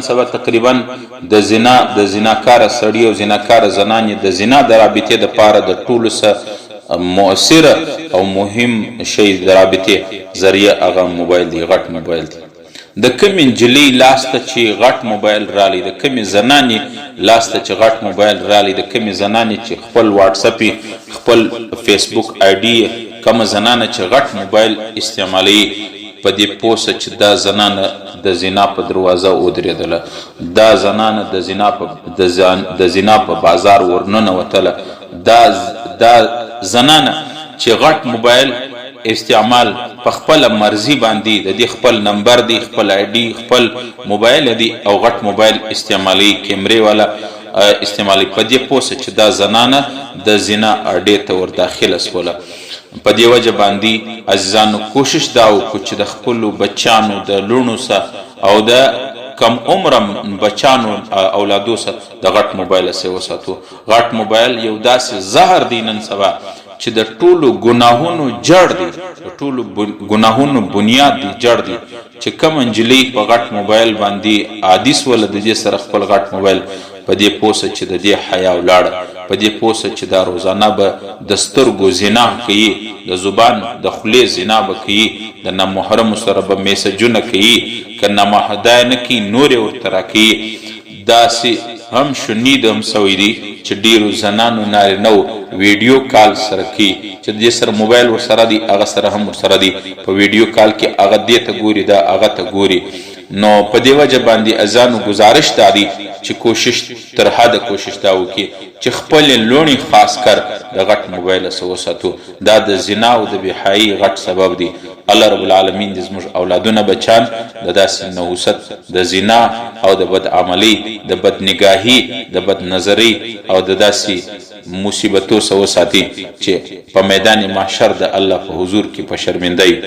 سبا تقریبا د زنا، د زناکاره سړي او زناکاره زنانې د زنا د رابطې د پاره د ټولو څخه مؤثر او مهم شی، د رابطې ذریعه هغه موبایل دی، غټ موبایل دی. د کومې نجلۍ لاس ته چې غټ موبایل رالی، د کومې زنانې لاس ته چې غټ موبایل رالی، د کومې زنانې چې خپل واتساپ، خپل فیسبوک آی ډي، کومه زنانه چې غټ موبایل استعمالوي، په دې پوه سه چې دا زنانه د زنا په دروازه ودرېدله، دا زنانه د زنا په بازار ورننوتله. دا زنانه چې غټ موبایل استعمال په خپله مرضي باندې، د دې خپل نمبر دی، خپل آی ډي، خپل موبایل دی او غټ موبایل استعمالوي، کیمرې والا استعمالوي، په دې پوه سه چې دا زنانه د زنا اډې ته ور داخله سوله. په دې وجه باندې عزیزانو، کوشش دا وکړو چې د خپلو بچانو، د لوڼو سه او د کم عمره بچانو، اولادو سه د غټ موبایل سه وساتو. غټ موبایل یو داسې زهر دی نن سبا چې د ټولو ګناهونو جړ دی، د ټولو ګناهونو بنیاد دی، جړ دی. چې کوم نجلۍ په غټ موبایل باندې عادي سوله، د دې سره خپل غټ موبایل، په دې پوه سه چې د دې حیا ولاړه. په دې پوه سه چې دا روزانه به د سترګو زنا کوي، د زبان، د خولې زنا به کوي، د نامحرمو سره به میسجونه کوي، که نامحدا نه کوي، نورې ورته راکوي. داسې هم شنید هم سوی دی چې ډیرو زنانو نارینه ویډیو کال سره کوي، چې د دې سره موبایل ورسره دی، هغه سره هم ورسره دی، په ویډیو کال کې هغه دې ته ګوري، دا هغه ته ګوري. نو په دې وجه باندې عزیزانو، ګزارش دا دی چې کوشش، تر حده کوشش دا وکړي چې خپلې لوڼې خاص کر د غټ موبایل څخه وساتو. دا د زنا او د بېحیايي غټ سبب دی. الله رب العالمین دې زموږ اولادونه، بچان د داسې نحوست، د زنا او د بد عملۍ، د بد نګاهي، د بد نظرۍ او د داسې مصیبتو څخه وساتي چې په میدان محشر د الله په حضور کې په شرمنده یو.